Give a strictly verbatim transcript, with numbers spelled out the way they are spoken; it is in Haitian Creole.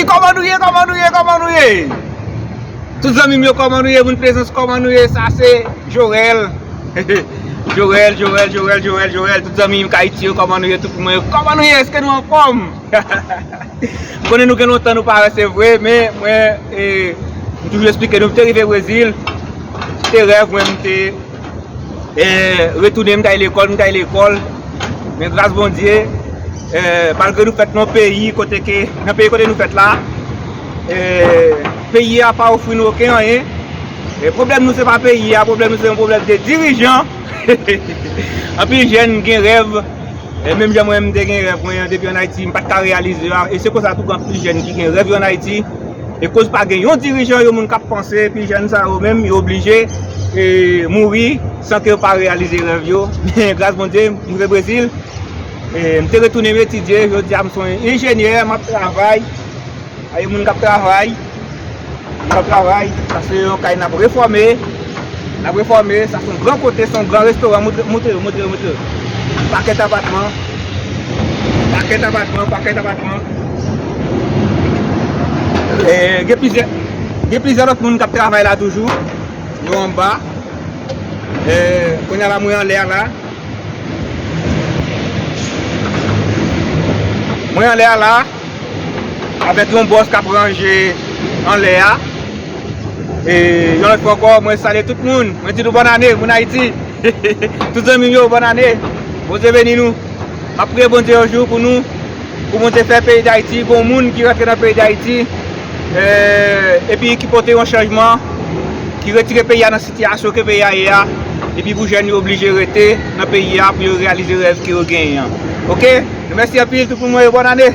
Kòman nou ye, kòman nou ye, kòman nou ye? Tout zanmi m yo, kòman nou ye? Moun Plezans, kòman nou ye? Sa se Jorel. Jorel, Jorel, Jorel, Jorel, Jorel. Tout zanmi m k Ayiti yo, kòman nou ye? Tout moun yo, kòman nou ye? Èske nou anfòm? M konnen nou gen lontan nou pa wè, se vre, men mwen, e, m toujou esplike nou, m te rive Brezil, se te rèv mwen, m te, e, retounen, m t al lekòl, m t al lekòl, men gras Bondye, e, malgre nou fèt nan peyi kote ke, nan peyi kote nou fèt la, e, peyi a pa ofri nou okenn anyen. E, pwoblèm nou se pa peyi a, pwoblèm nou se yon pwoblèm de dirijan. Anpil jèn gen rèv, e, menm jan mwen, m te gen rèv mwen an depi ann Ayiti, m pa t ka reyalize yo. E se konsa tou gen anpil jèn ki gen rèv yo ann Ayiti. E koz pa gen yon dirijan, yo moun k ap panse, epi jèn sa yo menm, yo oblije, e, mouri san ke yo pa reyalize rèv yo. Men gras Bondye, m rive Brezil, e, m te retounen, m etidye, jodi a m se yon enjenyè, m ap travay. A, gen moun k ap travay. Moun k ap travay. Sa se yon kay n ap refòme. N ap refòme. Sa se yon gran kote, se yon gran restoran. Montre, montre yo, montre yo, montre yo. Pakèt apatman. Pakèt apatman, pakèt apatman. E, gen plizyè, gen plizyè lòt moun k ap travay la toujou. Yo anba. E, kounye a la, mwen anlè a la. Mwen anlè a la, avèk yon bòs k ap ranje anlè a. E yon lòt fwa ankò, mwen salye tout moun. Mwen di nou bòn ane, moun Ayiti. Tout zanmi m yo, bòn ane. Bondye beni nou. M ap priye Bondye yon jou pou nou, pou Bondye fè peyi Dayiti, gon moun ki rantre nan peyi Dayiti, e, epi ki pote yon chanjman, ki retire peyi a nan sitiyasyon ke peyi a ye a, epi pou jèn yo oblije rete nan peyi a pou yo reyalize rèv ke yo genyen an. Oke? Nou mèsi anpil, tout moun, mwen yo, bòn ane.